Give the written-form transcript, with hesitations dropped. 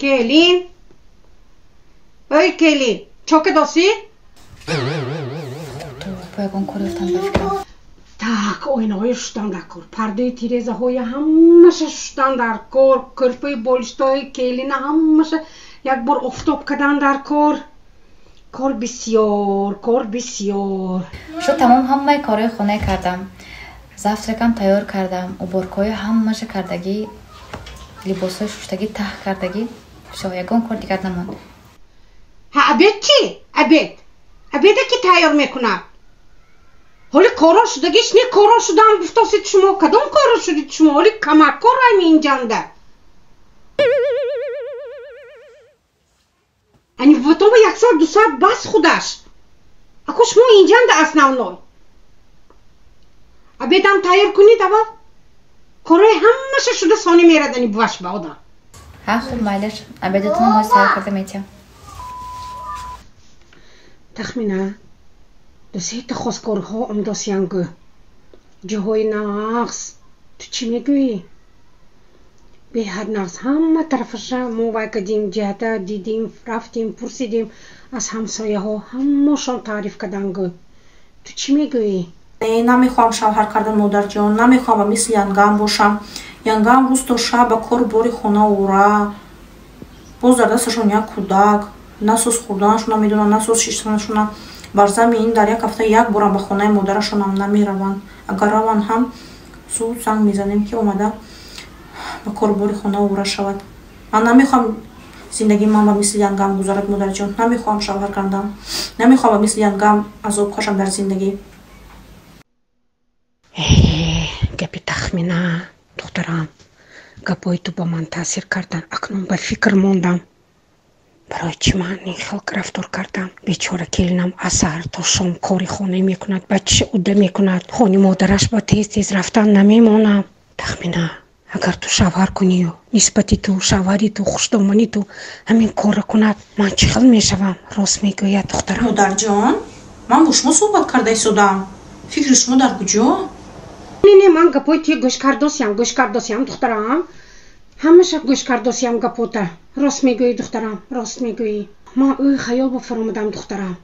Келин, ой келин, чо кедосӣ? Бо ягон кор ёфтам, ба фикрам. Так, оинаҳои шуштан дар кор, пардаи тирезаҳои ҳамаша шуштан дар кор, кӯрпаи болиштҳои келина ҳамаша як бор офтоб кардан дар кор. Кор бисёр, кор бисёр. Шуд, тамом, ҳамаи корҳои хона кардам, завтракам тайёр кардам, уборкаҳои ҳамаша кардагӣ, либосҳои шуштагӣ, таҳ кардагӣ. Всё, ягон кор дигар намонд. Ҳа, обед чӣ? Обед, обеда ки тайёр мекунад? Ҳоли коро шудагиш не, коро шудам гуфтосид шумо. Кадом коро шудид шумо? Ҳоли камаккор ами инҷанда. Ани потом як соат, 2 соат бас худаш. Ако шумо инҷанда основной. Обедам тайёр кунид аввал. Корои ҳамаша шуда, сони мерадани буваш ба одам. Ҳа, хуб, майлаш, обедатонам ҳози тайёр карда метиҳам. Тахмина, ду сета хосгориҳо омдосиян гӯ, ҷоҳои нағз. Ту чӣ мегӯӣ? Беҳад нағз, ҳама тарафаша мо вай кардем, ҷиҳата дидим, рафтем, пурсидем аз ҳамсояҳо, ҳамашон таъриф кардан гӯ. Ту чӣ мегӯӣ? Намехоҳам шавҳар кардан, модарҷон, намехоҳам ба мисли янгам бошам. Янгам рӯз то шаб ба кор бори хона ура, боз дар дасташон як кӯдак, на соз хӯрданашона медонанд, на соз шиштанашона. Бар зами ин дар як ҳафта як борам ба хонаи модарашонам намераванд. Агар раванд ҳам, зуд занг мезанем, ки омада ба корбори хона ура шавад. Ман намехоҳам зиндагии ман ба мисли янгам гузарад, модарҷон, намехоҳам шавҳар кардан, намехоҳам ба мисли янгам азоб кашам дар зиндагӣ. Гапи Тахмина, духтарам, гапҳои ту ба ман таъсир карданд. Акнун ба фикр мондам, барои чӣ ман ин хел рафтор кардам? Бечора келинам аз саҳар то шом кори хона мекунад, бачаша удда мекунад, хони модараш ба тез тез рафтан намемонам. Тахмина, агар ту шавҳар кунию нисбати ту шавҳари ту, хушдомани ту ҳамин корро кунад, ман чӣ хел мешавам? Рост мегӯяд духтарам. Модарҷон, ман бо шумо суҳбат карда истодам, фикри шумо дар куҷо? Не, не, ман гапҳои туя гӯш кардосиям, гӯш кардосиям, духтарам, ҳамаша гӯш кардосиям гапота. Рост мегӯӣ, духтарам, рост мегӯӣ. Ман ӯ хаёл ба фаромадам, духтарам.